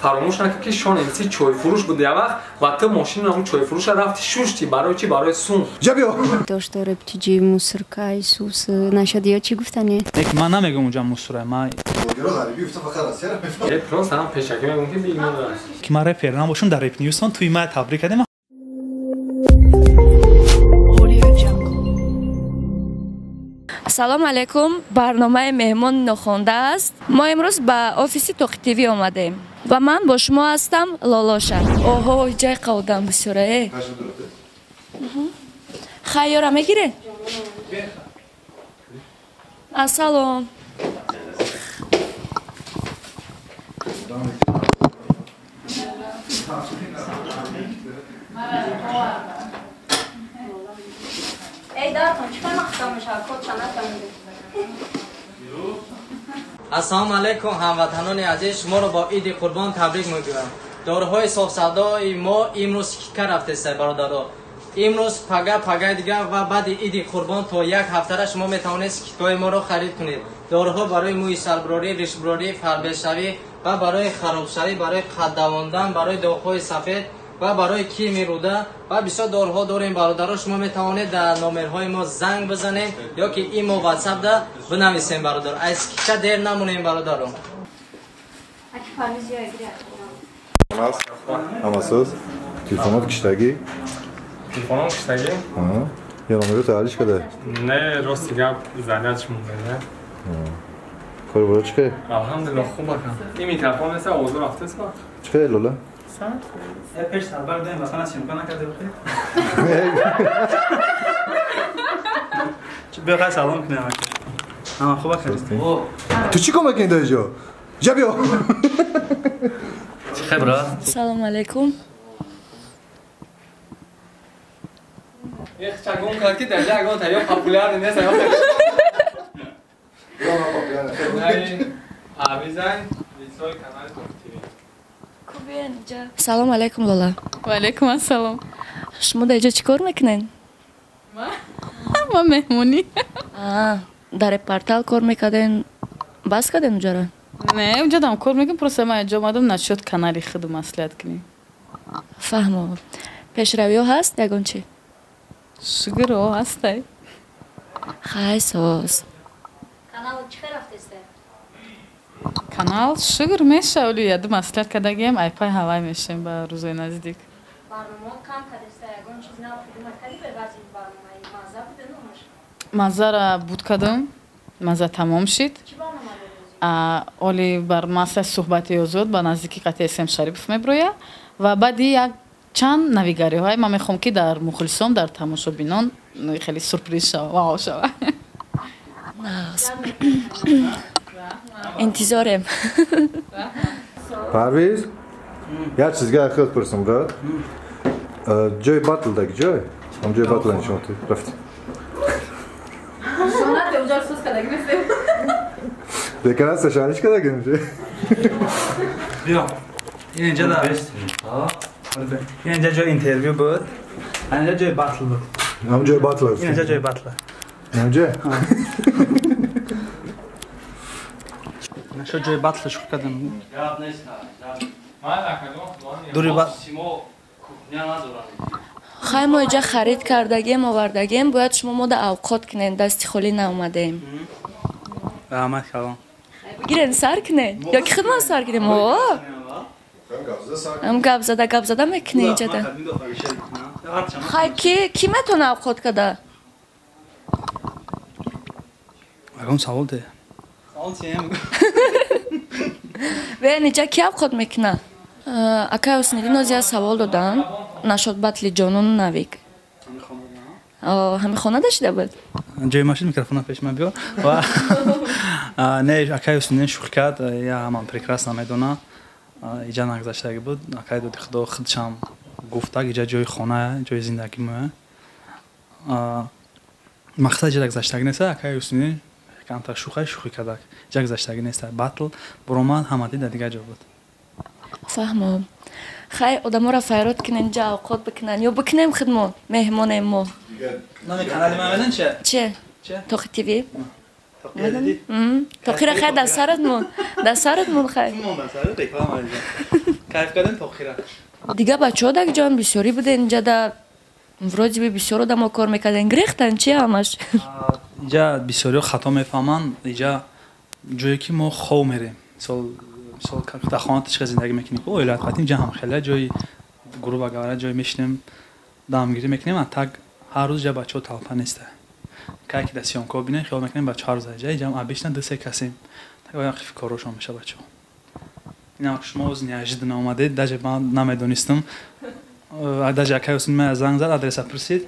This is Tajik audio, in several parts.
Фаромӯш накун, ки Шон МС чойфурӯш буд як вақт ва ту мошини ҳамун чойфурӯша рафти шушти. Барои чӣ? Барои сум. То что рэп тиҷи мусорка Исус нашад ё чӣ гуфтане? Ман намегӯм унҷа мусора, ман Просто ҳам пешакӣ мегӯм, ки бигмон. Ки ман репер набошам, дар Реп Ньюсон туи ман табрик кардем. Салом алейкум, барномаи меҳмон нохонда аст. Мо имрӯз ба офиси Тоқи ТВ омадем ва ман бо шумо ҳастам, Лолоша. Оҳо, ҷай қавдам бисёра. Э, хайёра мегире? Ассалом. Эй, дартон, чӣ кор махтам мешавад? Код чанд фаҳмидед? Ассалому алайкум, ҳамватанони азиз, шуморо бо Иди Қурбон табрик мегӯям. Доруҳои софсавдои мо имрӯз скидка рафтеста, бародаро. Имрӯз, пага, пагаи дигар ва баъди Иди Қурбон то як ҳафтара шумо метавонед скидкаҳои моро харид кунед. Доруҳо барои мӯи сарбурорӣ, ришбурорӣ, фарбешавӣ ва барои харобшавӣ, барои қад давондан, барои доғҳои сафед ва барои кирми рӯда ва бисёр доруҳо дорем, бародаро. Шумо метавонед дар номерҳои мо занг бизанед ё ки имо, ватсапда бинависем, бародар. Аз скидка дер намонем, бародаро. Ҳамасоз телефонот киштагӣ? Телефоном киштагӣ? Я номерото алиш када? Не, рости гап, зарядш монда. Кори боро чӣ кай? Алҳамдулилло, хуб акам. Ин микрофон неста, овозо рафтест ба? Чӣ кай, Лола? Пеш сарбар даем, масалан, съёмка накарда бихе. Биё, хай, салом кунем. Ама хуб ака. Ту чӣ кор мекунӣ дар иҷо? Ҷа биё. Чӣ хай, брат? Салом алейкум. Ехча гум кард, ки дар ягон та ё популярный нест, ё Авизайн, лицои канали Тоқи ТВ. Салом алейкум, Лола. Ва алейкум ассалом. Шумо дар иҷо чӣ кор мекунед? Ма меҳмонӣ. Дар портал кор мекарден, бас карден уҷара? Не, уҷа дам кор мекунем, просто ман иҷо омадам насчёт канали худу маслиҳат кунем. Фаҳмо. Пешравиҳо ҳаст ягон чӣ? Шукр, о, ҳастай. Хай, соз. Канал чӣ хел рафтеста? Канал шукр меша, оли яду маслиҳат кардагием, айпай ҳавай мешем ба рӯзои наздик. Барномаҳо кам кардеста, ягон чиз нав придумать кардӣ ба баъзи барномаи мазза буде номаш? Маззара буд кардам, мазза тамом шид. Чӣ барнома дорӣ? Оли бар масъала суҳбати озод ба наздики қатъи СМ Шарипов меброя ва баъди як чанд навигариҳое ман мехоҳам, ки дар мухлисон, дар тамошобинон хеле сюрприз шава, вау шава. Нағз. Интизорем. Парвиз, як чизга худ пурсам, брат. Ҷои батл даги ҷой? Ҳам ҷои батл нишон рафтем. Шонате уҷа сӯз кадаги нестем. Декорация шаниш кадаги инҷа? Биё. Ин инҷа да. Ин инҷа ҷои интервю буд. Инҷа ҷои батл буд. Ҳам ҷои батл аст. Ин инҷа ҷои батл. Ҳам ҷой? Наша ҷои батл шух кардем. Гап нест. Ман акадон. Дури ба Симо кухня надорад. Хай, мо иҷа харид кардагем, овардагем, бояд шумо мода авқот кунен, дасти холӣ наомадем. Раҳмат калом. Бигирен, сар кунен ё ки худмон сар кунем? О, ҳам гап зада, гап зада мекунӣ иҷада. Хай, ки метавона авқот када? Ягон савол де. Савол чием? Бен, иҷа ки авқот мекуна? Акай Ҳусниддин озия савол доданд нашод батли ҷонону Навик. Ҳами хона дашида буд? Ҷои машид микрофона пеш ман биёр. Ва не, акай Ҳусниддин шӯхӣ кард, я ҳамам прекрасно медона. Иҷа нагзаштаги буд. Акай доди худо худшам гуфтак, иҷа ҷои хона, ҷои зиндагимоя. Мақсад иҷа гузаштаги нест, акай Ҳусниддин камтар шӯхай шӯхӣ кардак. Иҷа гузаштаги нест. Батл буромад, ҳама дид, дар дигар ҷо буд. Фаҳмом. Хай, одаморо файрод кунен, ҷа авқот бикунан ё бикунем худмон, меҳмонем мо. Номи канали ман медон че? Че? Тоқи ТВ. Тоқира, хай, дар сарат мон, дар сарат мон, хай. Мон дар сарат реклама. Кайф кардем то охира. Дига бачаҳо даг ҷон бисёрӣ буден инҷа, вроде бы бисёр одамо кор мекарден, грехтан чи ҳамаш? Инҷа бисёриҳо хато мефаҳманд. Инҷа ҷое ки мо хов мерем, мисол, дар хона чӣ зиндагӣ мекунем, оилат қатим, инҷа ҳам хеле ҷои грубо говоря ҷой мешинем, дамгирӣ мекунем, а так ҳар рӯз ҷа бачаҳо толпа неста. Кай ки дар съёмка бинем, хиёл мекунем бачаҳо ҳар рӯз ҷа, инҷа обычно 2-3 касем. Так қифи корошон меша бачаҳо. Инам шумо оз неожиданно омадед, даже ман намедонистам. Даже акай Ҳусин мая занг зад, адреса пурсид.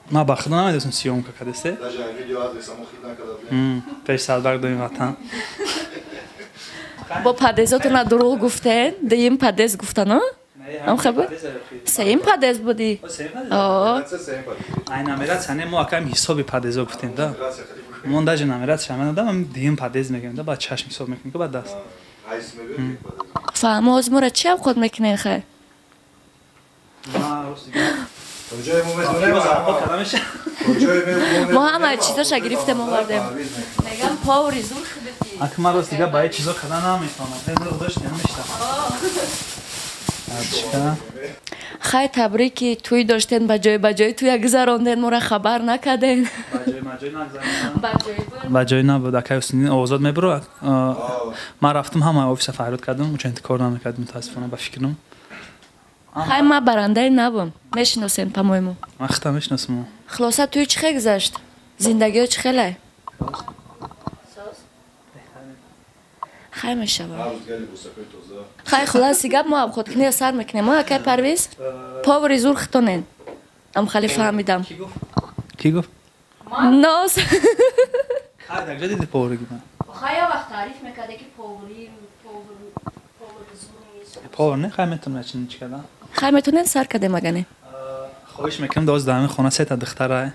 Ман ба худо намедонистам съёмка кардесте. Даже видео адреса мо хид накарда будем. Пеш садбарг доим ватан. Бо подъездотона дурӯғ гуфтен, дуюм подъезд гуфтано? Ам хабар? Сеюм подъезд будӣ? Ай нумерация не, мо акаем ҳисоби подъездо гуфтем да. Мо даже нумерация намедодам, ам дуюм подъезд мегӯем да, баъд чашм ҳисоб мекунем ки баъд даст. Фаҳмо, оз моро чӣ авқот мекунен хай? Мо ҳама чизоша гирифтем овардем. Мегам повари зур худати. Ак ман рост дига ба ҳеҷ чизо карда наметавонам. Мурғ дошт намешта. Хай, табрики тӯй доштен, ба ҷой ба ҷои тӯя гузаронден, моро хабар накарден. Ба ҷой набуд. Акай Ҳусиниддин овозот мебуро. Ман рафтам, ҳама офиса фарёд кардам, ученти кор намекард, мутаассифона, ба фикрам. Хай, ман барандаи набум. Мешиносем, по-моему. Ман худам мешиносам. Хулоса, тӯй чӣ хел гузашт? Зиндагиҳо чӣ хелай? Хай мешавад. Хай, хулоси гап, мо обходкунӣ сар мекунем. Мо акай Парвиз повари зур хитонен. Ам хали фаҳмидам. Ки гуфт? Ноз. Хай, дар куҷо диди повари гуфт? Хай, я вақт таъриф мекарда ки повари зур нест. Повар не, хай метавонам чӣ чӣ кардан. Хай метавонем сар кардем агане. Хоҳиш мекунам, доз дар ҳамин хона сета духтара.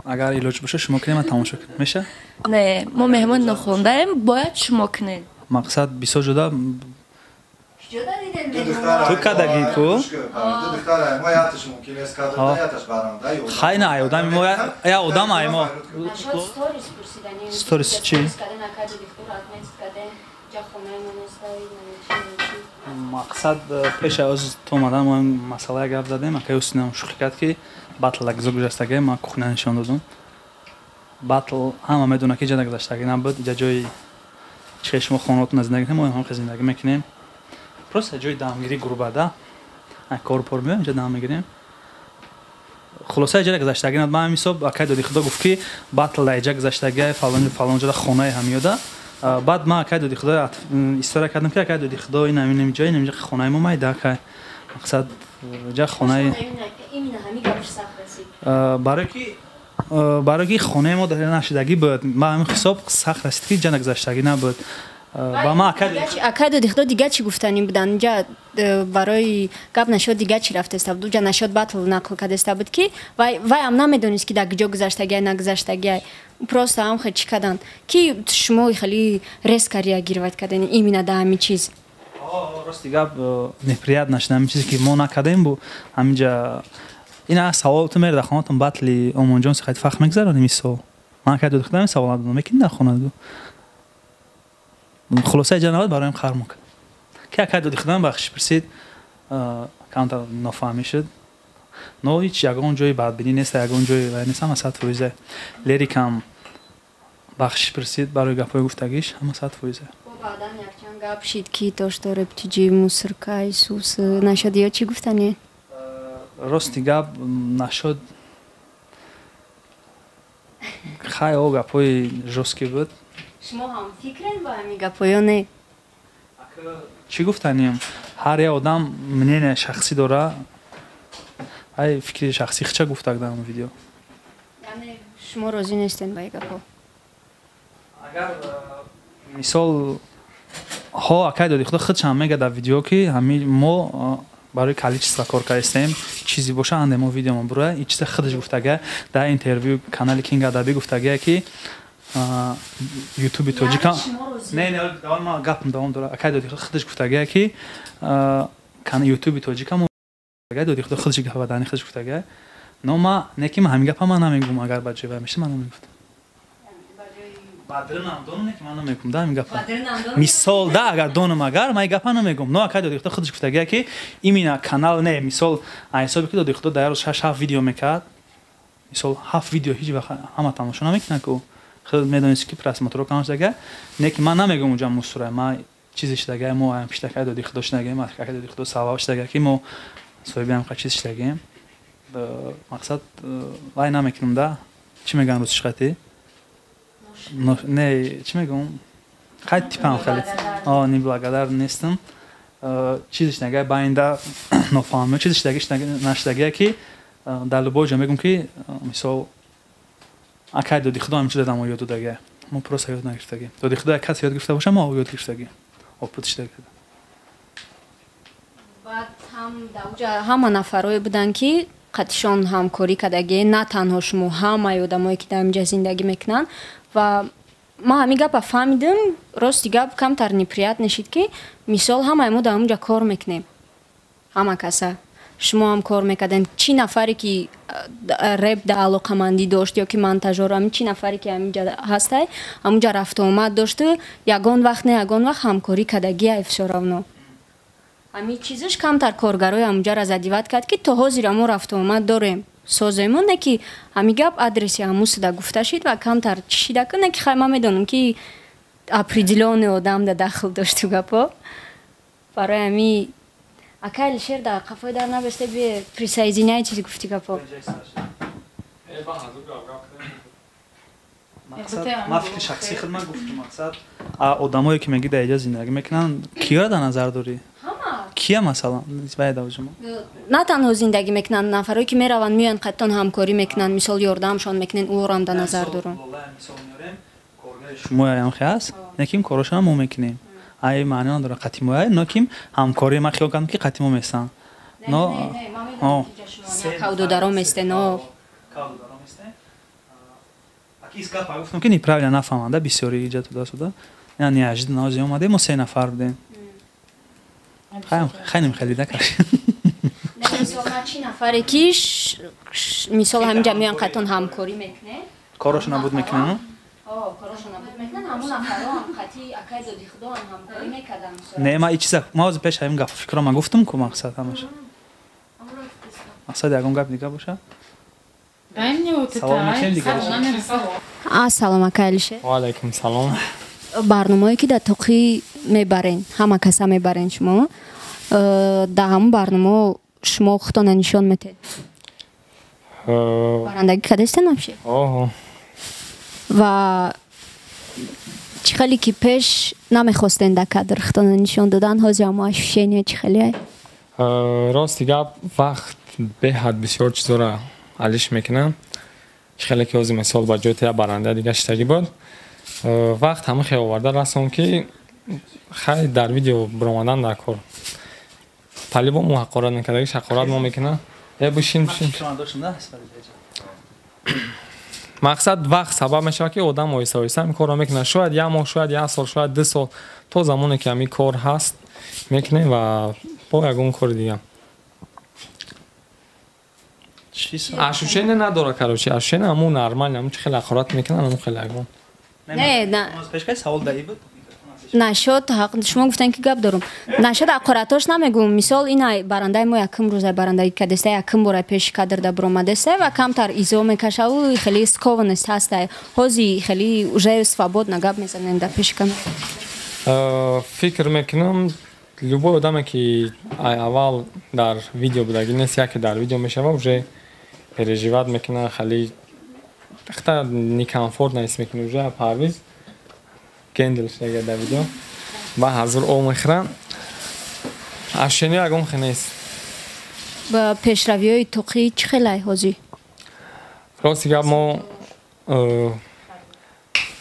Агар илоҷ боша, шумо кунем, ман тамошо кунем. Меша? Не, мо меҳмон нохондаем, бояд шумо кунед. Мақсад бисёр ҷуда ту кардагӣ ку? Хай, на, ай одами мо, я одам ай мо. Сторис чӣ? Мақсад пеш аз то омадан мо масъалая гап задем, акай Ҳусинам шӯхӣ кард ки батл гузо гузаштагӣ, ман кухня нишон додум. Батл ҳама медонад ки иҷа нагузаштагӣ набуд, иҷа ҷои чихе шумо хонаотон зиндагӣ мекунем, мо ҳам зиндагӣ мекунем. Просто ҷои дамгирӣ груба да. Кор пор меоем, иҷа дам мегирем. Хулоса, иҷа гузаштагӣ набуд. Ман ҳамин ҳисоб акай доди худо гуфт ки батл дар иҷа гузаштагӣ, фалон фалон ҷода хонаи ҳамиёда. Баъд ман акай доди худо история кардам ки акай доди худо ин ҳамин ҷо, ин ҷо хонаи мо майда акай. Мақсад ҷа хонаи барои ки хонаи мо дар нашидагӣ буд. Ман ҳамин ҳисоб сахт расид ки ҷа нагузаштагӣ набуд. Ва ман акай доди худо дига чӣ гуфтанӣ буданд? Инҷа барои гап нашуд, дига чӣ рафтаста буд? Уҷа нашуд батл нақл кардаста буд ки вай ҳам намедонист ки дар куҷо гузаштагиай, нагузаштагиай. Просто ҳам хел чӣ карданд ки шумо хеле резко реагировать кардем именно да ҳамин чиз. Рости гап, неприятно шуд ҳамин чизе ки мо накардем бу ҳаминҷа. Ина савол ту мерда хонатон батли Омонҷон сахайт фахр мегузаронем ин сол. Ман акай доди худо ҳамин савол додам, мекунӣ дар хона ду. Хулоса, иҷа набуд, бароям қармо кард. Ки акай доди худо бахшиш пурсид, камтар нофаҳмӣ шуд. Но ҳеҷ ягон ҷои бадбинӣ нест, ягон ҷои вай нест, ҳама 100%. Лерикам бахшиш пурсид барои гапҳои гуфтагиш, ҳама 100%. Баъдан якчанд гап шид ки то что рептиҷи мусорка Исус нашуд, ё чӣ гуфтанӣ? Рости гап, нашуд. Хай, о гапҳои жёсткий буд. Шумо ҳам фикран ба ҳамин гапҳо ё не? Чӣ гуфтанем? Ҳар як одам мнение шахсӣ дора. Ай фикри шахсӣ хича гуфтак дар он видео. Яъне шумо розӣ нестен ба ин гапҳо? Агар мисол ҳо акай доди худо худшам мега дар видео ки ҳами мо барои количество кор кардастем, чизе боша анде мо видеомо бура, ин чиза худаш гуфтага дар интервю канали Кинг Адабӣ гуфтага ки ютуби тоҷика. Не, не, давом, ма гапам давом дора. Акай доди худаш гуфтага ки ютуби тоҷика мо доди худо худаш гапа бадани худаш гуфтага. Но ма не ки ма ҳамин гапа ман намегум, агар ба ҷои вай мешид, ман намегуфтам. Бадринам донам, ки ман намегум да ин гапа. Мисол да, агар донам, агар ман гапа намегум. Но акай Доди Худо худаш гуфтагия, ки именно канал не, мисол ҳисоби ки Доди Худо дар рӯз 6 7 видео мекард. Мисол 7 видео ҳеҷ вақт ҳама тамошо намекунад ку. Худ медонед, ки просмотр кам шудага. Не ки ман намегум унҷа мусура, ман чизе шудага, мо ам пиштакай Доди Худо шудага, мо акай Доди Худо савоб шудага, ки мо соҳиби ҳам чиз шудагем. Мақсад вай намекунам да. Чӣ мегӯянд рӯзи шқати? Не, чӣ мегӯм? Хай типам хеле. О, неблагодар нестам. Чизиш нага байнда нофаҳмӣ, чизиш нашдагия, ки дар любой ҷо мегӯм, ки мисол акай Доди Худо ҳамин чиза мо ёд додага. Мо просто ёд нагирифтагем. Доди Худо як кас ёд гирифта боша, мо ёд гирифтагем. Опыт шудага. Баъд ҳам дар ҳама нафарое буданд, ки қатишон ҳамкорӣ кардагӣ, на танҳо шумо, ҳамаи одамое, ки дар инҷа зиндагӣ мекунанд. Ва ман ҳамин гапа фаҳмидам, рости гап, камтар неприятно шид, ки мисол ҳамаи мо дар ҳамунҷа кор мекунем, ҳама каса, шумо ҳам кор мекардем, чӣ нафаре ки реп да алоқамандӣ дошт ё ки монтажёр, ҳамин чӣ нафаре ки ҳаминҷа ҳастай, ҳамунҷа рафтуомад дошту, ягон вақт не ягон вақт ҳамкорӣ кардагия. Всё равно ҳамин чизаш камтар коргарои ҳамунҷаро задевать кард, ки то ҳозира мо рафтуомад дорем, соземо, не ки ҳамин гап адреси ҳамусуда гуфта шид ва камтар чӣ шида, ки не ки хай, ман медонам, ки определённый одам да дахл дошту гапо. Барои ҳами акай Алишер да қафои дар набесте, бие, присоединяйтесь, гуфти гапо. Ман фикри шахсии худ ман гуфтам, мақсад одамое ки меги дар иҷа зиндагӣ мекунанд, киёро дар назар дорӣ? Кия масалан нисбат? На танҳо зиндагӣ мекунанд, нафарое ки мераванд, меоянд, қаттон ҳамкорӣ мекунанд, мисол ёрдамшон мекунен, ӯро дар назар дорам. Шумоям хе ҳаст, неким корошонам мо мекунем, ай маъно надорад қатимоя, ноким ҳамкорӣ ман хиёл кардам, ки қатимо местанд. Но кавдодаро местен. Гуфтам, ки неправильно нафаҳманда бисёри иҷа туда-сюда, неожиданно ҳозир омадем, мо се нафар будем. Хайнем хеле да каш. Мисол чӣ нафаре ки мисол ҳаминҷа меоянд, қаттон ҳамкорӣ мекунем. Корошона буд мекунем. Корошона буд мекунанд, ҳамон нафаро ҳам қати акай Доди Худо ҳам ҳамкорӣ мекарданд. Не, ма и чиза ма ҳозир пеш ҳамин гап фикро ма гуфтам ку, мақсад ҳамаш. Мақсад ягон гап дига боша? Ассалом, акай Алишер. Ва алайкум салом. Барномаое ки дар тоқӣ мебарен, ҳама каса мебарен, шумо дар ҳамон барномао шумо худтона нишон метед? Барандагӣ кардастен вообще? Ва чӣ хеле ки пеш намехостен дар кадр худтона нишон додан, ҳозир ҳамо ощущение чӣ хеле? Рости гап, вақт беҳад бисёр чизоро алиш мекунам. Чӣ хеле ки ҳозир мисол ба ҷои тия баранда дига шитагӣ буд, вақт ҳама хел оварда расон, ки хай, дар видео биромадан дар кор по-любому ҳақорат мекардагиш, ҳақорат мо мекунам. Е, бишин, бишин. Мақсад вақт сабаб мешавад, ки одам оҳиста оҳиста ҳамин корро мекунад. Шояд як моҳ, шояд як сол, шояд 2 сол, то замоне ки ҳамин кор ҳаст мекунем ва бо ягон кори дига. Ощущение надора, короче, ощущение ҳамун нормально, ҳамун чи хеле ҳақорат мекунанд, ҳамун хеле ягон. Не, нашод шумо гуфтан, ки гап дорум, нашод ҳақоратош намегӯм. Мисол, ина барандаи мо якум рӯза барандагӣ кардеста, якум бора пеши кадрда биромадеста ва камтар изо мекашаву хеле скованность ҳаста. Ҳози хеле уже свободно гап мезанем дар пеши камера. Фикр мекунам, любой одаме ки аввал дар видео будагӣ нест, яке дар видео мешава, уже переживать мекунад, хеле хта некомфортно ҳис мекунад. Уже Парвиз гендел шудага дар видео ва ҳазур об мехӯрам, ощущение ягон хе нест. Ба пешравиҳои тоқӣ чӣ хелай ҳозир? Рости гап, мо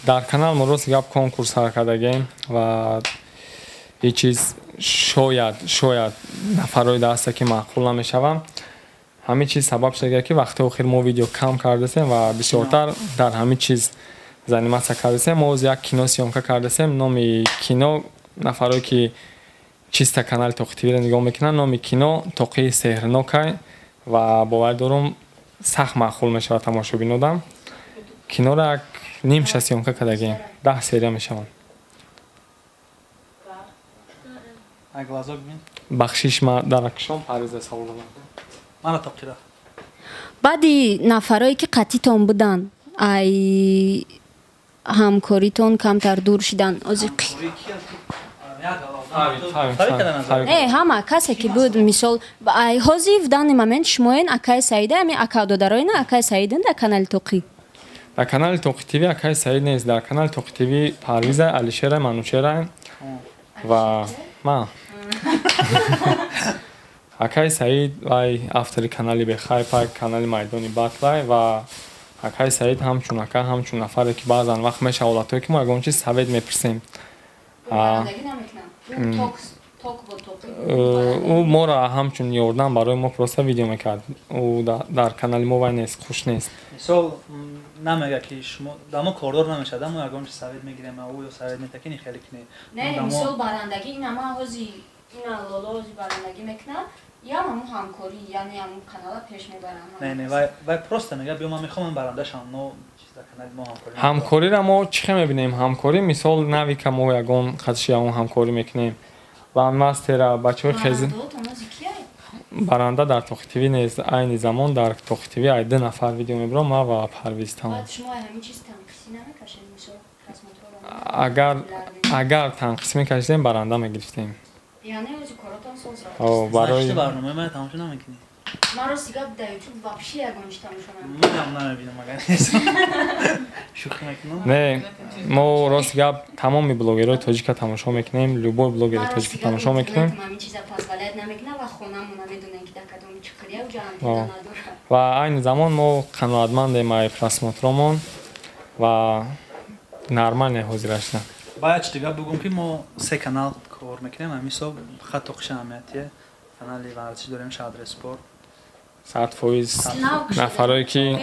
дар канал мо, рости гап, конкурс ҳар кардагем ва ҳеҷ чиз шояд нафарҳои даста ки маъқул намешаванд. Ҳамин чиз сабаб шудага, ки вақти охир мо видео кам кардасем ва бисёртар дар ҳамин чиз заниматься кардасем. Мо ҳозир як кино съёмка кардасем. Номи кино, нафарое ки чиста канали Тоқи ТВро нигоҳ мекунанд, номи кино «Тоқии сеҳрнокай» ва боварӣ дорум, сахт маъқул мешавад тамошобинодам. Киноро як Нимша съёмка кардагем, 10 серия мешаванд. Бахшиш, ма дар акшом Парвиза савол додам. Мана тоқира. Баъди нафарое ки қатитон буданд, ай ҳамкоритон камтар дур шидан, ози не ҳама касе ки буд, мисол ай ҳозир в данный момент шумоен акай Саида, ами ака додароина акай Саиден дар канали Тоқӣ. Дар канали Тоқӣ ТВ акай Саид нест, дар канали Тоқӣ ТВ Парвиза, Алишера, Манучера ва ма. Акай Саид вай автори канали Бехайпай, канали Майдони Батлай ва акай Саид ҳамчун ака, ҳамчун нафаре ки баъзан вақт мешава ҳолатҳое ки мо ягон чиз совет мепурсем. Ӯ моро ҳамчун ёрдам барои мо просто видео мекард. Ӯ дар канали мо вай нест, хуш нест. Мисол намега ки шумо дамо кордор намешавад, дамо ягон чиз совет мегирем, ӯ ё совет метаки ни хеле кини. Не, мисол барандагӣ ина ма ҳози ина Лоло ҳози барандагӣ мекунад, я ҳамун ҳамкорӣ, яъне ҳамун канала пеш мебарам. Не, не, вай просто мега биё ман мехоҳам баранда шавам, но чиз дар канали мо ҳамкорӣ. Ҳамкориро мо чӣ хел мебинем? Ҳамкорӣ мисол навика мо ягон қатши ягон ҳамкорӣ мекунем. Ва мастера бачаҳои хези баранда дар Тоқӣ ТВ нест. Айни замон дар Тоқӣ ТВ ай 2 нафар видео мебарам, ман ва Парвиз тамом. Шумо ҳамин чиз танқисӣ намекашед, мисол просмотрро? Агар танқисӣ мекашидем, баранда мегирифтем. Яъне ози коротон соз рафт. О, барои барномаи ман тамошо намекунӣ? Ман рости гап дар YouTube вообще ягон чиз тамошо намекунам. Ман намебинам агар нест. Шӯхӣ мекунам? Не, мо рости гап тамоми блогерҳои тоҷика тамошо мекунем, любой блогери тоҷика тамошо мекунем. Ҳамин чиза позволяет намекунам ва хонамон намедонем ки дар кадом чиқирия уҷа антенна надорад. Ва айни замон мо қаноатмандем ай просмотромон ва нормалне ҳозирашна. Бояд чи дигар бугум ки мо 3 канал кор мекунем, ҳамин ҳисоб фақат Тоқиша аҳамиятие. Канали варзишӣ дорем, Шаҳри Спорт. 100% нафарое ки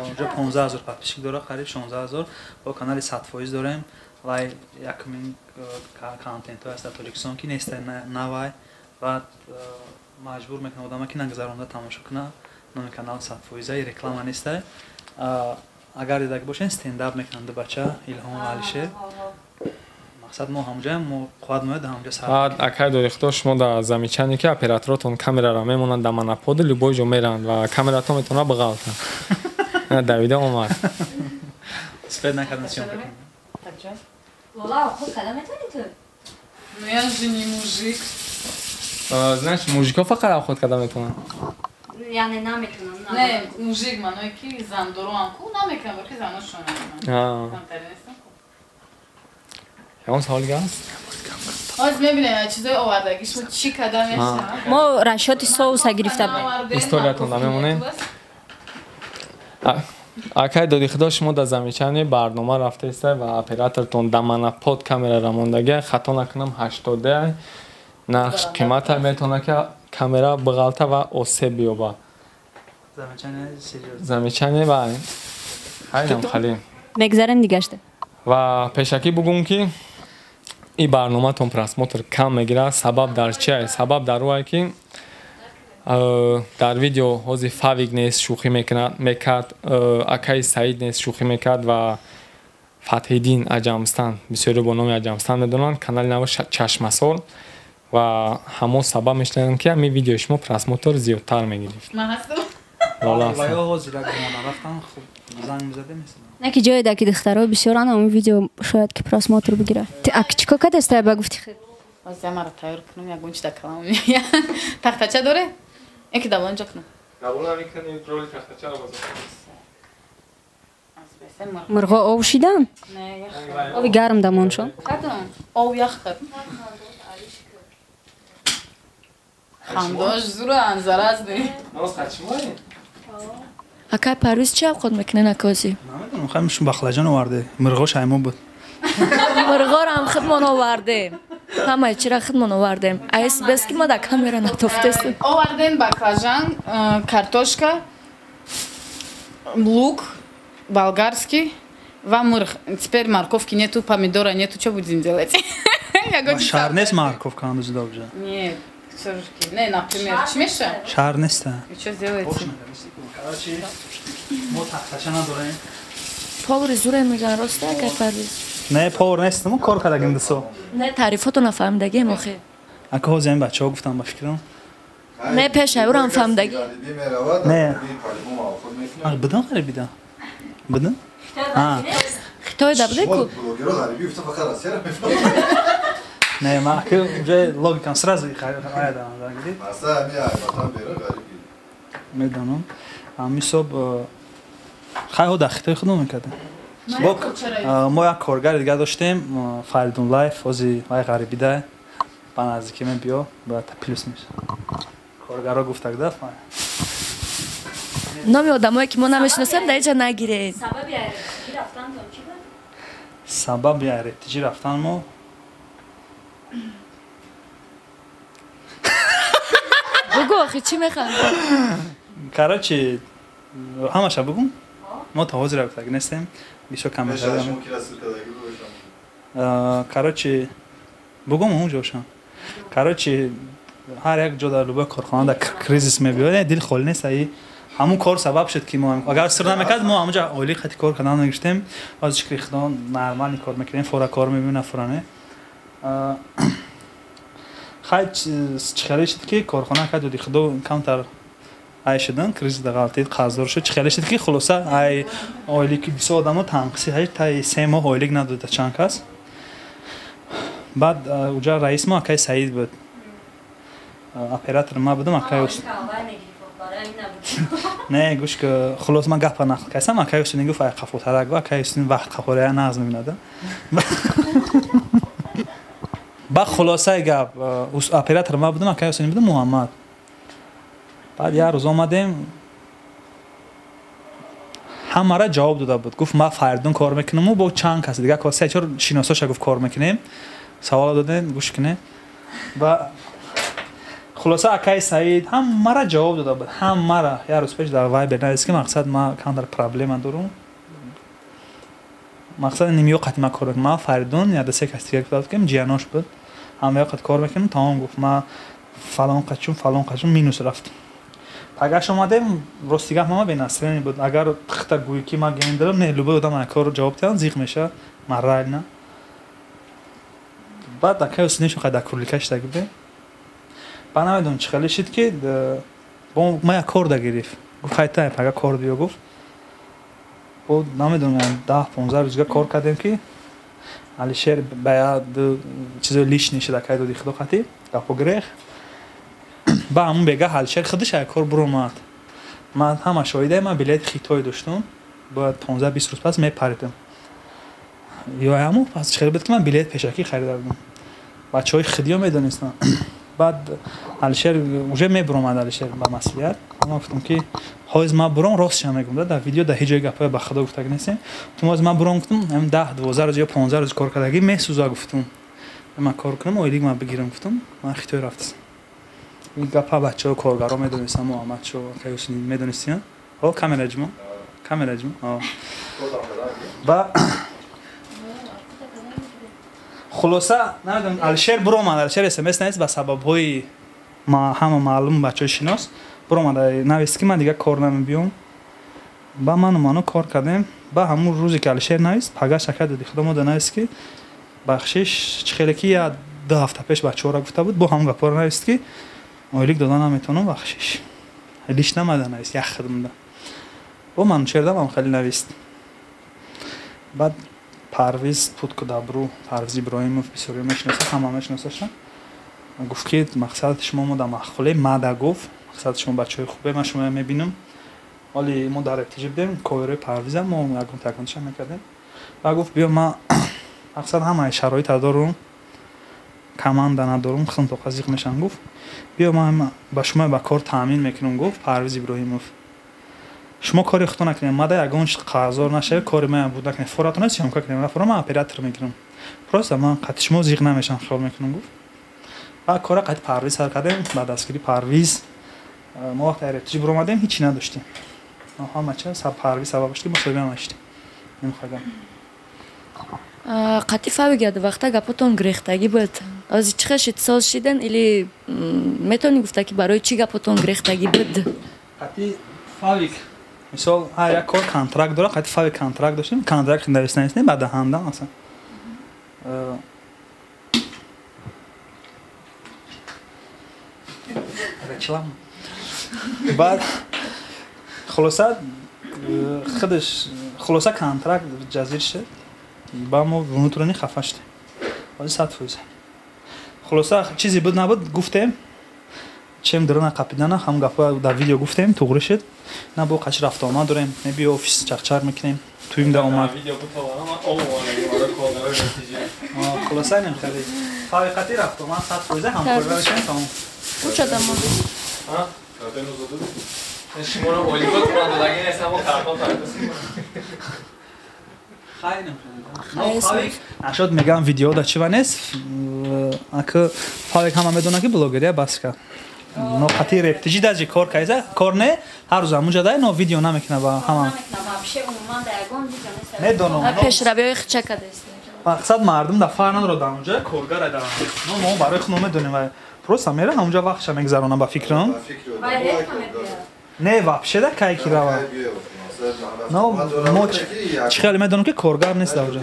онҷо 15,000 подписчик дорад, қариб 16,000. Бо канали 100% дорем. Вай якумин контентҳое аст дар Тоҷикистон ки нест навай. Баъд маҷбур мекунад одама ки нагузаронда тамошо кунад. Номи канал 100% реклама нестай. Агар дидаги бошед, стендап мекунанд ду бача, Илҳом ва Алишер. Мақсад мо ҳамҷоям, мо қувват мояд ҳамҷо сар. Баъд акай дорихто шумо дар замечание ки операторотон камераро мемонанд дар моноподи, любой ҷо меранд ва камератон метавонад биғалтад. Давида омад. Спед накардам съёмка кунам. Лола, худ када метавонӣ ту? Ну я же не мужик. Знаешь, мужикҳо фақат обход карда метавонанд. Яъне наметавонам. Не, мужик маное ки зандороам ку намекунам, ки заношон намекунам. Камтари нестам ку. Ягон савол дига аст? Ҳозир мебинем чизои овардагиш мо чӣ када мешавад. Мо расчёти соуса гирифта будем. Историятон намемонем. Акай доди худо шумо дар замечание барнома рафтаиста ва оператортон дар монопод камераро мондагия, хато накунам 80 нарх қимата метавонад ки камера биғалта ва осеб биёбад. Замечание ва хайнам халим. Мегзарем дигашта. Ва пешакӣ бугум ки ин барноматон просмотр кам мегирад. Сабаб дар чи? Сабаб дар ӯ ки дар видео ҳозир Фавик нест, шӯхӣ мекард, акаи Саид нест, шӯхӣ мекард ва Фатҳиддин Аҷамстан, бисёре бо номи Аҷамстан медонанд, канали наво Чашмасол ва ҳамон сабаб мешаванд ки ҳамин видеои шумо просмотр зиёдтар мегирифт. Ман ҳастам. Не ки ҷое ки духтаро бисёранд, ҳамон видео шояд ки просмотр бигирад. Ак чӣ кор кардастай ба гуфти худ? Ҳозир маро тайёр кунам, ягон чи дар калам меояд. Тахтача доре? Яки давлон ҷо кунам. Давлон мекунӣ, роли тахтачаро бозӣ. Мурғо ов шидан? Не, ях. Ови гарм дамоншон? Кадом? Ов ях кард. Хандош зуран, заразный. Ноз қачимои? Акай Парвиз чӣ авқот мекунен акози? Намедонам, хай шум бахлаҷон оварде. Мирғо шаймо буд. Мирғоро ҳам худмон овардем. Ҳамаи чира худмон овардем. Айс бес ки ма дар камера натофтестем. Овардем баклажан, картошка, лук болгарский ва мырх. Теперь морковки нету, помидора нету, что будем делать? Шар нест морковка ҳанӯз добжа? Нет. Не, например, чӣ меша? Шар нест. И что сделаете? Короче, мо тахтача надорем. Повари зуре меган, роста акай Парвиз? Не, повар нестам, кор кардагим 2 сол. Не, таърифото нафаҳмидагием охе. Ака, ҳозир ин бачаҳо гуфтам, ба фикрам. Не, пеша ӯрам фаҳмидагӣ. Не, будам, ғарибида будам. Хитой да буде ку. Не, ма ака, уже логикам сразу медонам. Ҳамисоб хайҳо дар хитои худо мекардем. Мо як коргари дигар доштем, Фаридун Лайф, ҳози вай ғарибида, ба наздикӣ мебиё, бояд плюс меша. Коргаро гуфтагда. Номи одамое ки мо намешиносем, дар иҷа нагиред. Сабаби айрептиҷӣ рафтан мо? Бугӯ охи, чӣ механдӣ? Короче, ҳамаша бугум, мо то ҳозир гуфтагӣ нестем, бисёр кам. Короче, бугум, он ҷошам. Короче, ҳар як ҷо, дар любой корхона дар кризис мебиёд, дил холӣ нест. Аи ҳамун кор сабаб шуд, ки мо агар сир намекард, мо ҳамунҷа оилаи хати кор кардан нагирифтем. Ҳозир, шукри Худо, нормальный кор мекунем, фора кор мебинем, фора не. Хай, чӣ хеле шуд, ки корхона ка доди Худо камтар ай шудан, кризис да ғалтид, қарздор шуд. Чӣ хеле шуд, ки хулоса, ай ойлики бисёр одамо танқиси ҳай таи 3 моҳ ойлик надода чанд кас. Баъд уҷа раис мо акаи Саид буд, оператор ма будам, акаи. Не, гӯш, хулос, ман гапа нақл кардам. Акаи Ҳусейн гуфт: «Ай қафотарак». Акаи Ҳусейн вақт қафорая нағз мебинада. Баъд хулосаи гап, оператор ма будам, акаи Ҳусейн будам, Муҳаммад. Баъд як рӯз омадем, ҳамара ҷавоб дода буд. Гуфт: «Ман Фаридун кор мекунаму бо чанд каси дигар, се чор шиносоша», гуфт, «кор мекунем, савол додем, гӯш кунем». Ва хулоса, акаи Саид ҳамара ҷавоб дода буд, ҳамара. Як рӯз пеш дар Вайбер навист, ки мақсад, ма камтар проблема дорум, мақсад, нимиё қати ма кор мекунам. Ман, Фаридун, яда се кас дигар гуфта, ки ҷиянош буд, ҳамаё қат кор мекунем, тамом. Гуфт: «Ма фалон қачун, фалон қачун минус рафтам». Пагаш омадем, рости гап, мама бенастроение буд. Агар пихта гӯӣ, ки ман ген дорам, не, любой одам кор ҷавоб диҳам, зиқ меша морально. Баъд акаи Ҳусейнишон дар курлика шидаги будем. Баъд намедонам чӣ хеле шид, ки ма як кор да гирифт. Гуфт: «Хайта, пага кор биё», гуфт. Бо намедонам, 10-15 рӯзга кор кардем, ки Алишер ба як чизои лишний шид, акаи доди Худо қатӣ гапо гирех. Ба ҳамун бега Алишер худаш як кор буромад. Ман ҳама шоҳиде, ман билети Хитой доштум, бояд 15-20 рӯз пас мепаридам. Ё ҳамун пас чӣ хеле буд, ки ман билет пешакӣ харида будам, бачаҳои худиё медонистанд. Баъд Алишер уже мебуромад, Алишер ба маслиҳат. Ман гуфтам, ки ҳоз ман буром, ростша мегӯм, дар видео, дар ҳеҷ ҷои гапҳои ба Худо гуфтагӣ нестем. Гуфтам: «Ҳоз ман буром», гуфтам, 10-12 рӯз ё 15 рӯз кор кардагӣ месӯза, гуфтам, «ман кор кунам, ойлик ман бигирам», гуфтам, «ман Хитой рафтам». Ин гапа бачаҳо, коргаро медонистанд, Муҳаммадшо, акаи медонистиям. О, камера ҷумо, камера ҷумо. Ва хулоса, намедонам, Алишер буромад. Алишер СМС навист, ба сабабҳои ҳама маълум, бачаҳои шинос буромад, навист, ки ман дигар кор намебиём. Ба ману ману кор кардем. Ба ҳамун рӯзе, ки Алишер навист, пага шака доди Худо мода навист, ки бахшиш, чӣ хеле ки я 2 ҳафта пеш бачаҳоро гуфта буд, бо ҳамун гапҳоро навист, ки ойлик дода наметавонам, бахшиш. Лиш намада навист, як хидмда бо Манучердам ҳам хеле навист. Баъд Парвиз Путку Дабру, Парвиз Иброҳимов, бисёриё мешиносад, ҳама мешиносаша. Гуфт, ки мақсад, шумо мо дар маҳқуле мада, гуфт, мақсад, шумо бачаҳои хубе, ман шумоя мебинам. Оли мо дар РТЖ будем, коверои Парвизам, мо ягон таконча мекардем. Ва гуфт: «Биё, ман, мақсад, ҳамаи шароита дорум, команда надорум, худам тоқа зиқ мешам», гуфт, «биё, ман ба шумо ба кор таъмин мекунам», гуфт Парвиз Иброҳимов. «Шумо кори худто накунед, мада ягон қарздор нашавед, кори ман буд накунед, форатона съёмка кунем, фора ман оператор мегирам, просто ман қати шумо зиқ намешам, хиёл мекунам», гуфт. Баъд кора қати Парвиз сар кардем, ба дастгири Парвиз. Мо вақте РТЖ буромадем, ҳичи надоштем, ҳама ча Парвиз сабаб шуд, ки мусоҳиба нашидем. Намехоҳам. Қати фавигад вақта гапотон гирехтагӣ буд. Ози чӣ хел шид, соз шиден или метавонӣ гуфта, ки барои чӣ гапотон гирехтагӣ буд? Қати Фавик. Мисол ҳар як кор контракт дора, қати фави контракт доштем, контракт нависта нестем, ба даҳанда масалан. Реклама. Баъд хулоса худаш хулоса контракт ҷазир шуд. Ба мо внутренне хафа шудем. Ҳозир 100%. Хулоса чизе буд набуд гуфтем. Чем дрона қапидана ҳам гапа дар видео гуфтем, туғри шуд. На бо қаш рафта омад дорем, меби офис чақчақ мекунем. Туим да омад. Хулоса инем хеле. Фавиқати рафта омад 100% ҳамкорӣ мекунем тамом. Куча дамо. А? Шуморо олиго турандаги нест, ҳамо картон тартасим. Хайнем. Ашод мегам видео да чива нест. Ака Фавик ҳама медона ки блогерия бас кард. Но қати рептижи даже кор кайза, кор не, ҳар рӯз ҳамунҷа дай, но видео намекуна ба ҳама. Медонам. Пешравиҳои хича кадаст. Мақсад мардум да фарқ надорад дар онҷа, коргар дар. Но мо барои худ медонем ва просто мера ҳамунҷа вақтша мегзаронам ба фикрам. Не, вообще да кай ки рава. Но мо чӣ хеле медонам ки коргар нест дар онҷа.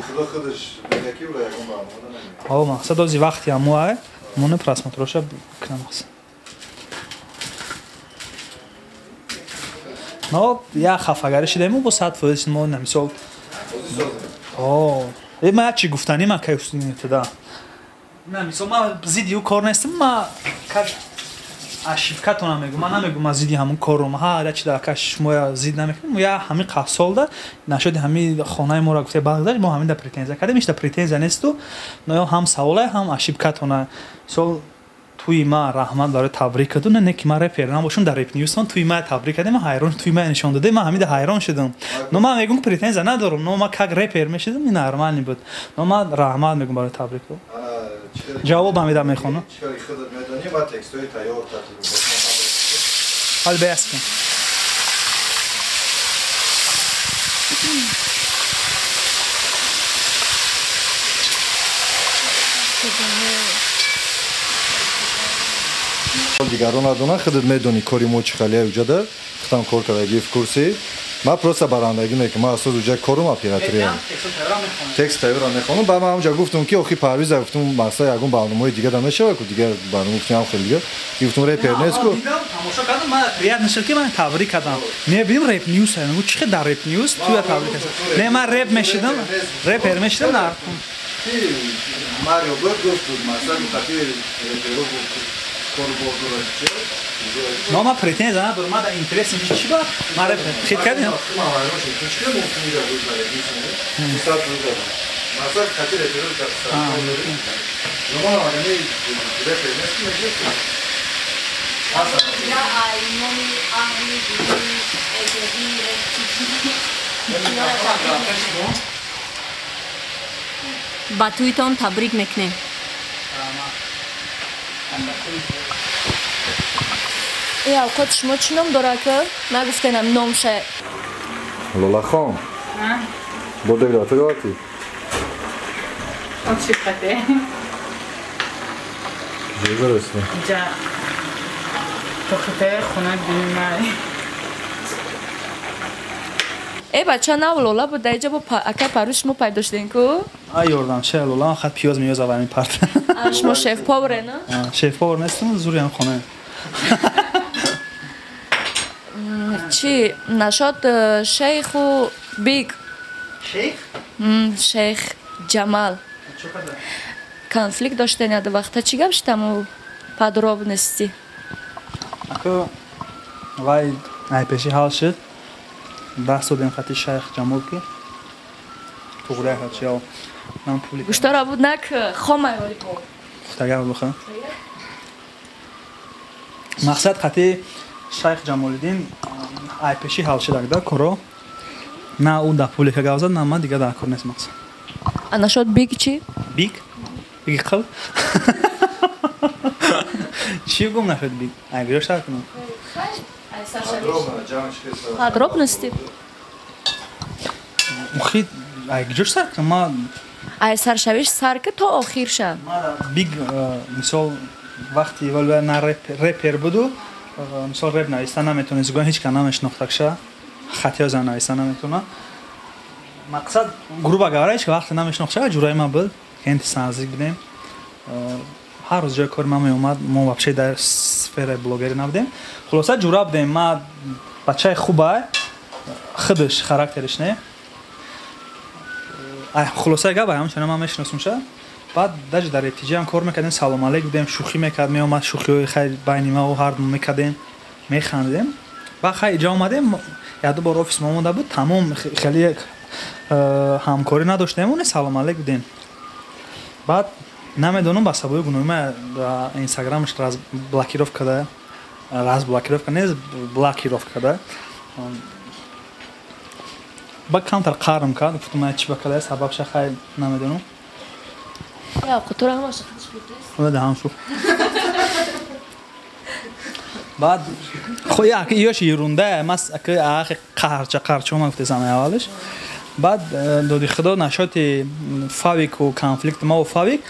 Ҳо, мақсад ози вақти ҳамуай, мо не просмотроша кунам мақсад. Но я хафагарӣ шидаем бо 100% мо на мисол. О, ма як чи гуфтанӣ ма кай туда. На мисол ма зидди ӯ кор нестам, ма как ошибкатона мегӯм, ман намегӯм ма зидди ҳамун корум. Ҳа, я чи дар каш шумо зид намекунем, я ҳамин қафсолда нашуди ҳамин хонаи моро гуфта бағдаш, мо ҳамин да претензия кардем, ҳеч да претензия несту, но ҳам саволе, ҳам ошибкатона. Мисол туи ма раҳмат барои табрик кардум, не ки ман репер набошам, дар Реп Ньюстон туи ма табрик кардем, ман ҳайрон туи ма нишон додем, ман ҳамида ҳайрон шудам. Но ман мегӯм претензия надорам, но ман как репер мешудам, ин нормальный буд. Но ман раҳмат мегӯм барои табрик. Ҷавоб ҳамида мехонам. Ҳол баҳс кун. Дигарон надонанд, худат медонӣ кори мо чӣ халия уҷада, худам кор кардагӣ в курси. Ман просто барандагӣ мекунам, ман асос уҷа корум операториям. Текст тайёрам мехонам. Баъд ман ҳамҷа гуфтам ки охи Парвиза гуфтам мақсад ягон барномаҳои дига да мешавад ку дигар барнома гуфтам хеле дига. Гуфтам репер нест ку. Тамошо кардам, ман приятно шуд ки ман табрик кардам. Мебинам Реп Ньюс, мегӯ чӣ хел дар Реп Ньюс туя табрик кардам. Не, ман реп мешидам, репер мешидам дар. Марио буд гуфт мақсад қати реперо Но ма претензия надорам, ма да интерес чи ба? Ма реп хит кардем. Ба туитон табрик мекунем. Э авқот шумо чӣ ном дорад ки? Нагуфтенам номша. Лолахон. Бо дегра ту ёти? От шифате. Ҷезарасни. Ҷа. Тохите хона бинмай. Э бача нав Лола буд даиҷа бо ака Парвиз шумо пайдо шудем ку? Ай ёрдам че Лола хат пиёз меёз аввалин парт. Шумо шеф поваре на? Шеф повар нестам, зуриам хона. Чи нашод шейху биг? Шейх? Шейх Ҷамал. Конфликт доштен яд вақта чӣ гап шудам подробности? Ака вай айпеши ҳал шуд. Даст додем хати шайх Ҷамол ки туғрия хат шав. Ман пули гӯштора буд нак хомай вали бо. Пухтагар буха. Мақсад хати шайх Ҷамолиддин айпеши ҳал шудак да коро. На ӯ да пулика гап зад, на ман дига дар кор нест мақсад. А нашод биг чӣ? Биг? Биги қил? Чӣ гум нашуд биг? Ай гӯё шар кунам. Подробности? Охи, ай гӯё сар кунам, ма Ай саршавиш сар ки то охир ша. Биг мисол вақти валва на репер буду, мисол реп нависта наметонист, гӯя ҳеч кас намешинохтакша. Хатиё зан нависа наметавона. Мақсад грубо говоря, ҳеч вақте намешинохт, ҷураи ман буд, кенти наздик будем. Ҳар рӯз ҷои кори ман меомад, мо вообще дар сфераи блогерӣ набудем. Хулоса ҷура будем, ман бачаи хубай, худаш характериш не. Хулосаи гап ҳамчунон ман мешиносумша. Баъд даже дар РТЖ ҳам кор мекардем, салом алейк будем, шӯхӣ мекард, меомад шӯхиҳои хайр байни ма ва ҳар ду мекардем, механдидем. Баъд хай иҷо омадем, як ду бор офис мо омада буд, тамом хеле ҳамкорӣ надоштем, оне салом алейк будем. Баъд намедонам ба сабаби гуноҳи ма инстаграмаш разблокировка да, разблокировка не, блокировка да. Баъд камтар қарм кард, гуфтам ман чӣ ба када сабабша хай намедонам. Я қутура ҳамаша худаш будест? Да, ҳамшу. Баъд хо як ёш ерунда, мас ак қарча қарча ма гуфтесам аввалаш. Баъд доди худо нашоти фавику конфликт ма ва фавик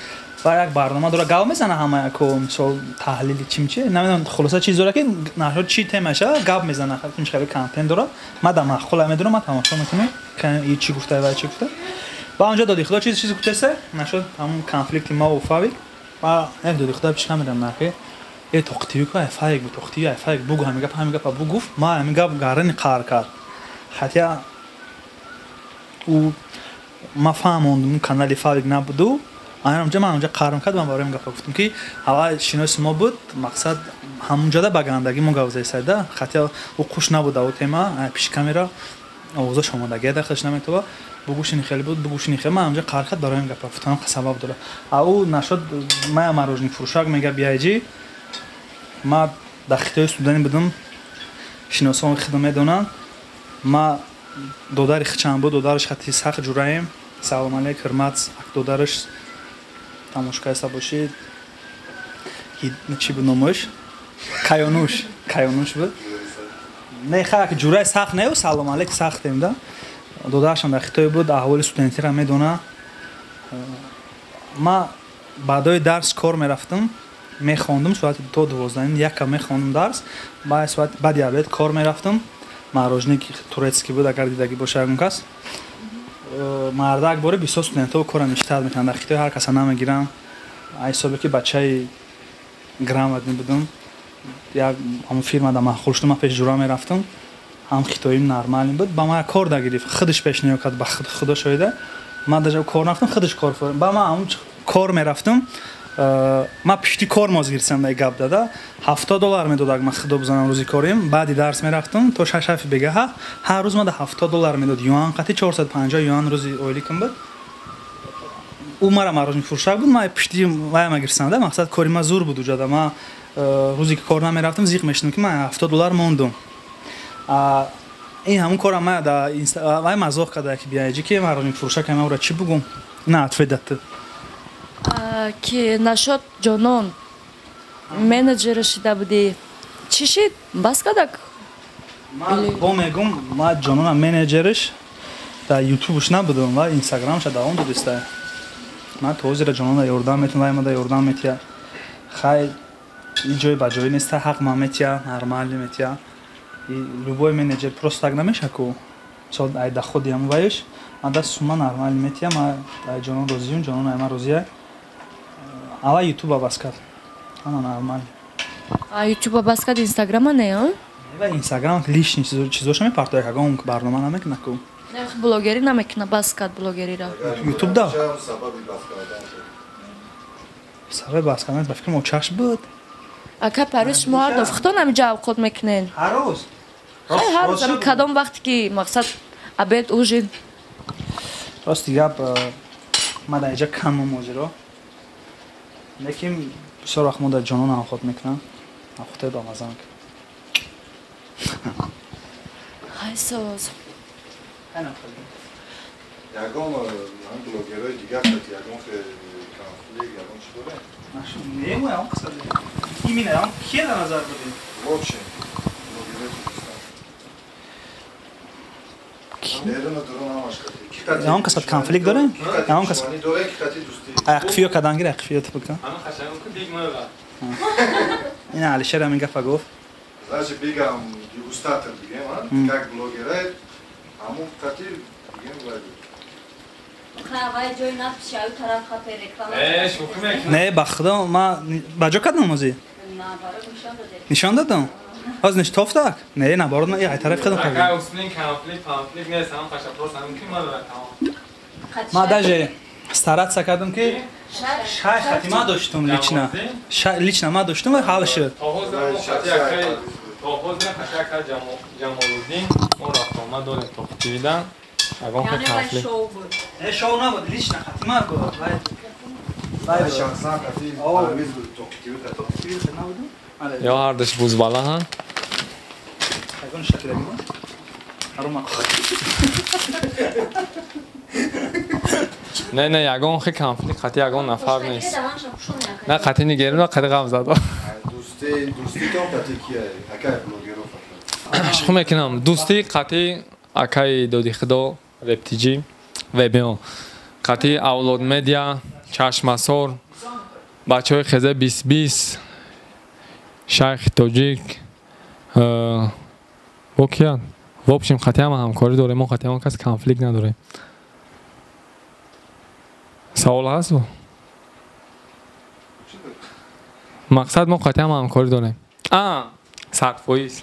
ва як барнома дора гав мезана ҳама яко мисол таҳлили чимчи намедонам хулоса чиз дора ки нашот чи темаша гап мезана хеле хеле контент дора. Ма да маъқул медонам, ма тамошо мекунам ки чӣ гуфта ва чӣ гуфта. Ба онҷо доди худо чиз гуфтасе нашот ҳамон конфликти ма ва фавик ва як доди худо пеш камерам наки э тоқтиви ку фавик бу тоқтиви фавик бугу ҳамин гап ҳамин гап бугуф ма ҳамин гап гарани қар кард. Хотя ӯ ма фаҳмондум канали фавик набуду. Анамҷа ман онҷа қарм кард, ман барои ин гапа гуфтам ки ҳава шиноси мо буд, мақсад ҳамонҷода ба гандагӣ мо гап зесайда, хотя ӯ қуш набуда ӯ тема, пеши камера овозаш омадагия дахлаш наметова, бугӯшини хеле буд, бугӯшини хеле, ман ҳамҷа қар кард барои ин гапа гуфтам, сабаб дора. А ӯ нашод мая мороженое фурӯшак мега биайҷи, ма дар хитои студентӣ будам, шиносон хидо медонанд, ма додари хичам буд, додараш хати сахт ҷураем, салом алейк, ҳурмат, додараш тамошкайса бошид, чӣ буд номаш? Каёнуш, Каёнуш буд. Не, хак ҷураи сахт не, салом алейк сахтем да. Додарашам дар хитой буд, аҳволи студентиро медона. Ма баъдои дарс кор мерафтам, мехондум соати то 12 яка мехондум дарс, баъд соат баъди обед кор мерафтам. Мороженое турецкий буд, агар дидагӣ боша ягон кас. Мардак боре бисёр студентҳо кора миштар мекунанд, дар хитой ҳар каса намегиранд. Ай ҳисобе ки бачаи грамотный будам, як ҳамон фирма да маъқул шудам, ман пеш ҷура мерафтам, ҳам хитоим нормалӣ буд, ба ман кор дагирифт, худаш пешниҳод кард, ба худо шоҳида. Ман даже кор нарафтам, худаш кор ба ман ҳамон кор мерафтам. Ман пишти кор моз гирифтам дар гап дада, $70 медод, ман худо бизанам рӯзи корим, баъди дарс мерафтам то 6-7 бегаҳа, ҳар рӯз ман $70 медод, юан қати 450 юан рӯзи ойликам буд. Ӯ мара мороженое фурӯшак буд, ман пишти вая гирифтам да, мақсад кори ман зур буд уҷада, ман рӯзе ки кор намерафтам зиқ мешудам ки ман $70 мондум. Ин ҳамон корам ман да вай мазоқ карда ки биаҷи ки мороженое фурӯшак ман ӯра чӣ бугум? На ответ дад. Ки нашод ҷонон менеҷер шида будӣ, чӣ шид? Бас кардак? Ман бо мегум, ман ҷононам менеҷерш дар ютубш набудам ва инстаграмша давом додиста. Ман то ҳозира ҷонона ёрдам метиҳам, вай мада ёрдам метиҳа. Хай и ҷой ба ҷой неста, ҳақ ман метиҳа, нормалӣ метиҳа. Любой менеҷер просто так намеша ку. Мисол ай доходи ҳамон вайш, ман даст сума нормалӣ метиҳа, ман ай ҷонон розиюм, ҷонон ай ман розия. Ала ютуба бас кард. Ама нормал. А ютуба бас кард, инстаграма не, а? Ва инстаграм лишний чизоша мепартояд, ягон барнома намекунад ку. Не, блогерӣ намекунад, бас кард блогериро. Ютуб да. Сабаби бас кардан ба фикрам очаш буд. Ака Парвиз, шумо ҳар дафъа худтон ҳаминҷо авқот мекунед? Ҳар рӯз. Ҳар рӯз, ами кадом вақте ки мақсад обед, ужин? Рости гап, ман дар инҷа камам ҳозиро. Лекин бисёр вақт мо дар ҷонон авқот мекунам, авқотҳои бамаза мекунам. Хай соз. Ягон блогерҳои дигар ягон конфликт, ягон чӣ дорем? Не, мо ягон қисса именно ягон кие дар назар дорем? Вообще блогерҳои Тоҷикистон. Ягон кас конфликт дорем? Ягон кас қифиё кардан гир, қифиё типа. Ина Алишер ҳамин гапа гуфт. Значит, бигам дегустатор бигем, а? Как блогера, ҳамун қати бигем вайду. Не, ба худо, ман ба ҷо кардам озӣ? Нишон додам? Ҳозир ниш тофтак? Не, наоборот, ман ай тараф худам кардам. Ман даже стараться кардам ки шай хати ма доштум лично. Лично ма доштум ва ҳал шуд. То ҳозир хашака Ҷамолуддин мо рафтуомад дорем то ТВ-да. Ягон хел конфликт. Не, шоу набуд, лично хати ма буд. Вай шахсан хати Парвиз буд, то ТВ набуд. Ё ҳардуш бузбалаҳанд. Ягон шакли мо? Арума. Не, не, ягон хел конфликт хати ягон нафар нест. На хати нигерим, на хати ғамзадо. Дӯститон қати кия? Акай блогеро фақат. Шухӣ мекунам. Дӯстӣ қати акаи Доди Худо, Рептиҷи, ВБО. Қати Авлод Медиа, Чашмасор, бачаҳои Хезе 2020, Шайхи Тоҷик, бо киянд? В общем, қати ҳама ҳамкорӣ дорем, мо қати ҳама кас конфликт надорем. Савол ҳаст бо? Мақсад мо қати ҳама ҳамкорӣ дорем. 100%.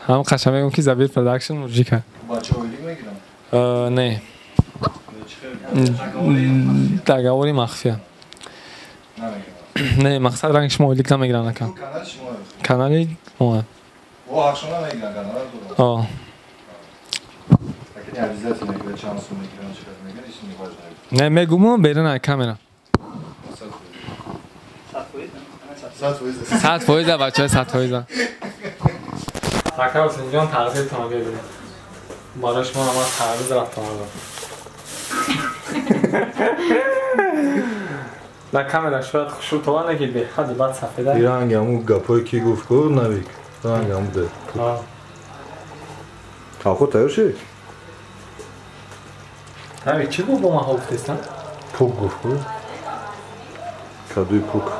Ҳам қаша мегӯм ки Забир Продакшн мужика. Бачаҳо ойлик мегиранд? Не. Договори махфия. Не, мақсад ранги шумо ойлик намегиранд ака. Канали шумо. О, ҳақшо намегиранд, канала доранд. Не, мегумам берун ай камера. 100% бачаҳо, 100%. Ака Ҳусейнҷон тағзиртонро бибинед. Барои шумо ман тағзир рафтам омадам. Дар камера шояд хушрӯ това не ки беҳади бад сафеда. Ранги ҳамун гапҳое ки гуфт ку Навик, ранги ҳамун де. Халқо тайёр шид? Навик чӣ гуфт бо ман гуфтестам? Пук гуфт ку. Кадуи пук.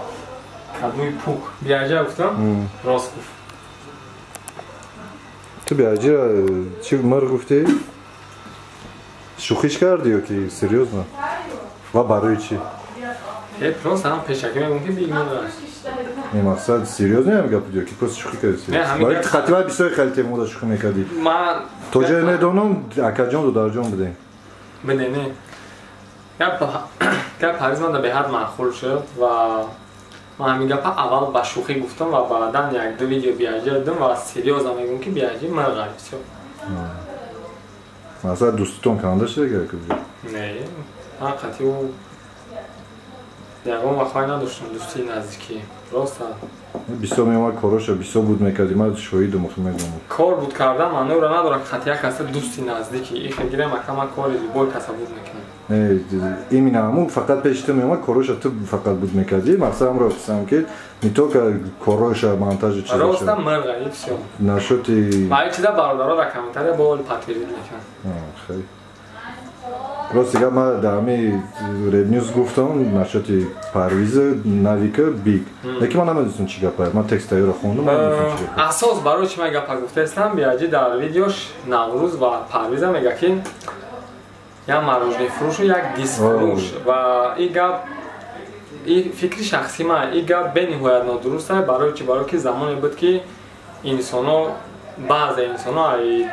Кадуи пук. Биаҷа гуфтам? Рост гуфт. Ту биаҷира чӣ мар гуфтӣ? Шӯхиш кардӣ ё ки серьёзно? Ва барои чӣ? Просто ҳам пешакӣ мегӯм ки бигнораш. Не, мақсад серьёзно ҳам гап ё ки просто шӯхӣ кардӣ? Барои ки хатиба бисёр хеле темода шӯхӣ мекардӣ. Ман то ҷое медонам акаҷон додарҷон будем. Бне, не. Гап Парвиз ман беҳад маъқул шуд ва ман ҳамин гапа аввал ба шӯхӣ гуфтам ва баъдан як-ду видео биаҷи дидам ва серьёзно мегӯм ки биаҷи ман ғайб всё. Масалан дӯститон канда шуда ки? Не, ман қатъи ӯ ягон вақт надоштам дӯстии наздикӣ. Просто бисёр меомад короша бисёр буд мекардӣ, ман шоҳидум охир медонам. Кор буд кардан маъноро надорад ки қатъи як каса дӯсти наздикӣ. Ихе гирем ака ман кори любой каса буд мекунам. Не, именно ҳамун фақат пеши ту меомад короша ту фақат буд мекардӣ. Мақсад ҳамро писам ки не только короша монтажи чизоша. Просто мырға и всё. Нашоти Ва ин чиза бародаро дар комментария бо подтвердить мекунанд. Хеле. Рости гап ман дар ҳамин Ребнюс гуфтам насчёти Парвиза, Навика, Биг. Лекин ман намедонистам чӣ гапа. Ман текст тайёра хондам, намедонистам чӣ гапа. Асос барои чӣ ман гапа гуфтаистам, биаҷи дар видеош Наврӯз ва Парвиза мега ки як мороженое фурӯшу як диск фурӯш ва ин гап ин фикри шахсии ман, ин гап бениҳоят нодуруст аст. Барои чӣ? Барои ки замоне буд ки инсоно баъзе инсоно ай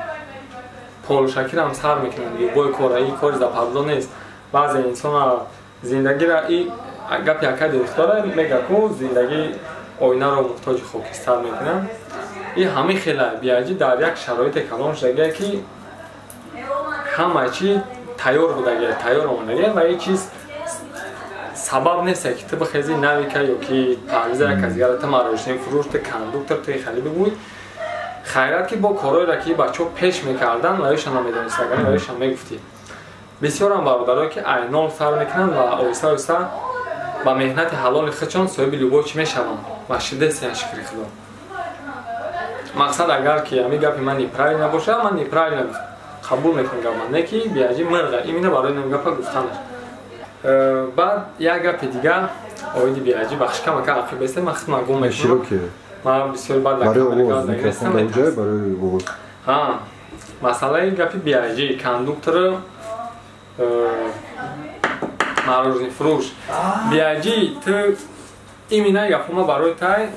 полушакирам сар мекунанд любой кора, ин кори западло нест. Баъзе инсона зиндагиро и гапи акаи дирихтора мега ку зиндагӣ оинаро муҳтоҷи хокистар мекунад. И ҳамин хела биаҷи дар як шароите калон шудагие ки ҳама чи тайёр будагие, тайёр омадагие ва ин чиз сабаб нест ки ту бихези Навика ё ки Парвиза як аз дигара ту мороженое фурӯш, ту кондуктор, ту хали бигӯй. Хайрат ки бо корҳоеро ки бачаҳо пеш мекарданд ва ёшон намедонист, агар ва ёшон мегуфтӣ. Бисёрам бародарое ки айнол сар мекунанд ва оҳиста оҳиста ба меҳнати ҳалоли худшон соҳиби любой чӣ мешаванд ва шиддестиян, шукри Худо. Мақсад агар ки ҳамин гапи ман неправильно бошад, ман неправильно қабул мекунам гапа, не ки биаҷи мырға, именно барои ин гапа гуфтанаш. Баъд як гапи дигар оиди биаҷи бахши камака ақиб бестем, ман хидмат гум мекунам. Ман бисёр бад барои овоз микрофон дар ҷой барои овоз. Ҳа, масъалаи гапи биаҷи кондуктор мороженое фурӯш. Биаҷи ту именно гапома барои тай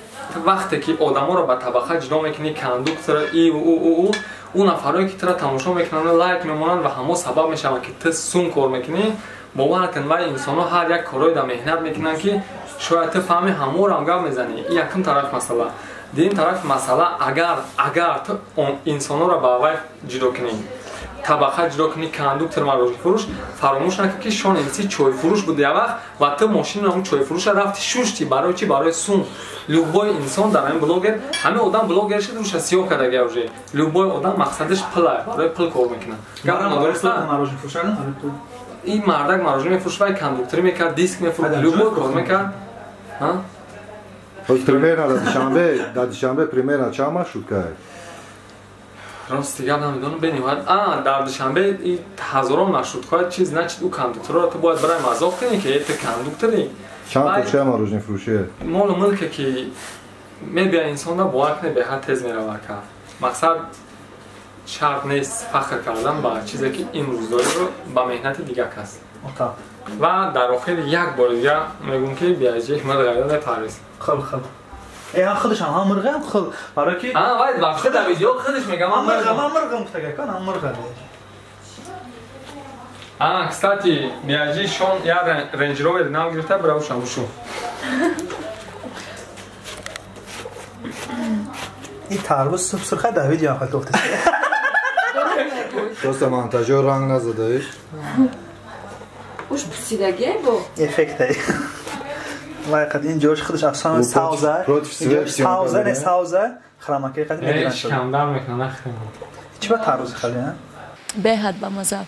вақте ки одаморо ба табақа ҷудо мекунӣ, кондуктор и у у нафарое ки тура тамошо мекунанд, лайк мемонанд ва ҳамо сабаб мешаванд ки ту сум кор мекунӣ. Бовар кун, вай инсонҳо ҳар як корое дар меҳнат мекунанд ки шояд ту фаҳми ҳаморам гап мезанӣ. Ин якум тарафи масъала. Дуюм тарафи масъала, агар ту инсонҳоро ба вай ҷудо кунӣ, табақа ҷудо кунӣ, кондуктор, мороженое фурӯш, фаромӯш накун ки шон инси чойфурӯш буд як вақт ва ту мошини он чойфурӯша рафти шушти. Барои чӣ? Барои сум. Любой инсон дар ҳамин блогер, ҳамин одам блогер шуд, руша сиёҳ кардага уже. Любой одам мақсадаш пул, барои пул кор мекунад. Гап нодуруст. Ин мардак мороженое мефурӯшт, вай кондукторӣ мекард, диск мефурӯхт, любой кор мекард. Примерно дар Душанбе примерно чанд маршрутка аст? Рости гап намедонам, бениҳоят. Дар Душанбе ҳазорон маршруткаҳо чиз, значит, ӯ кондукторро ту бояд барои мазоқ кунӣ ки ту кондуктори. Чанд точка мороженое фурӯшӣ? Молу мулке ки мебия инсонда бовар кунед, беҳад тез меравад. Мақсад шарт нест фахр кардан ба чизе ки имрӯз дориро ба меҳнати дигар кас. Ва дар охир як бори дигар мегӯм ки биаҷи мирғайда непарвиз. Хел хел. Худаш ҳам мирғам хел. Барои ки вай вақте дар видео худаш мегам ман мирғам, ман мирғам гуфтага кан, ман мирғам. Кстати, биаҷи шон як Range Rover нав гирифта, бравушам ушу. Ин тарбуз суб сурха дар видео хел гуфта. Просто монтажёр ранг назадаиш. Уш пусидаге бо? Эффектай. Лайқад ин ҷош худаш афсона савза. Савза не савза, храмакаи қад мегиранд. Шикамдар мекунад, нахӯрам. Чӣ ба тарбузи хали, а? Беҳад ба маза.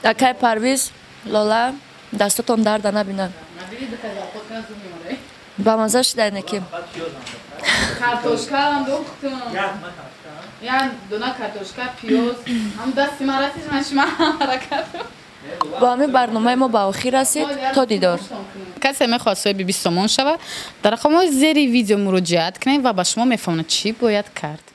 Акай Парвиз, Лола, дастотон дарда набинад. Ба маза шидай неки. Картошка андохтам. Я дона картошка, пиёз. Ҳам дасти ман расид, ман шума ҳаракат. Бо ҳамин барномаи мо ба охир расид. То дидор. Касе мехоҳад соҳиби 20 сомон шавад, дар рақамҳои зери видео муроҷиат кунед ва ба шумо мефаҳмонад чӣ бояд кард.